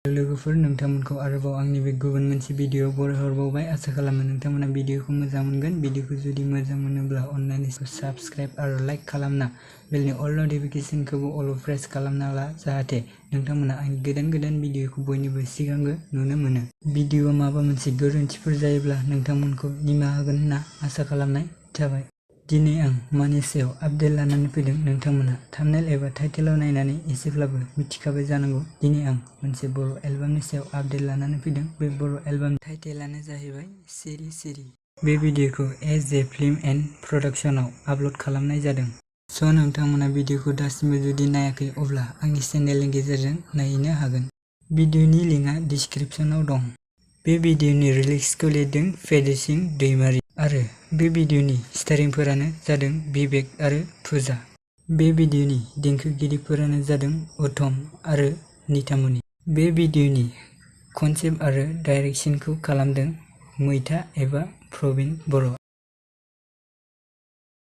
लोगोफोर नोंथांमोनखौ आरोबाव आंनि बे गुबुन मोनसे भिडिअ बरायहरबावबाय। आसा खालामो नोंथांमोना भिडिअखौ मोजां मोनगोन। भिडिअखौ जुदि मोजां मोनोब्ला अननानै साबस्क्राइब आरो लाइक खालामना बेलनि अल नटिफिकेसनखौबो अल प्रेस खालामना ला, जाहाथे नोंथांमोना आंनि गोदान भिडिअखौ बयनिबो सिगांग्रो नुनो मोनो। भिडिअआ माबा मोनसे गोरोन्थिफोर जायोब्ला नोंथांमोनखौ निमाहा होगोन होनना आसा खालामनाय थाबाय। दिनै आं मानि सायाव आपडेट लानानै फैदों नोंथांमोना थाम्बनेल एबा टाइटेलाव नायनानै एसेब्लाबो मिथिखाबाय जानांगौ। दिनै आं मोनसे बर' एलबामनि सायाव आपडेट लानानै फैदों। बे बर' एलबामनि टाइटेलानो जाहैबाय सिरि सिरि। बे भिडिअखौ एजे फिल्म एन्ड प्रडाक्शनाव आपल'ड खालामनाय जादों। स' नोंथांमोना भिडिअखौ दासिमबो जुदि नायाखै अब्ला आंनि चेनेलनि गेजेरजों नायनो हागोन। भिडिअनि लिंकआ डिस्क्रिप्शनाव दं। बे भिडिअनि रिलिक्सखौ लिरदों फेदि सिंह दैमारी आरो बे भिडिअनि स्टारिंफोरानो जादों बिबेक आरो फुजा। बे भिडिअनि देंखोगिरिफोरानो जादों उत्तम आरो नितामुनि। बे भिडिअनि कनसेप्ट आरो डाइरेक्शनखौ खालामदों मैथा एबा प्रबिन बर'।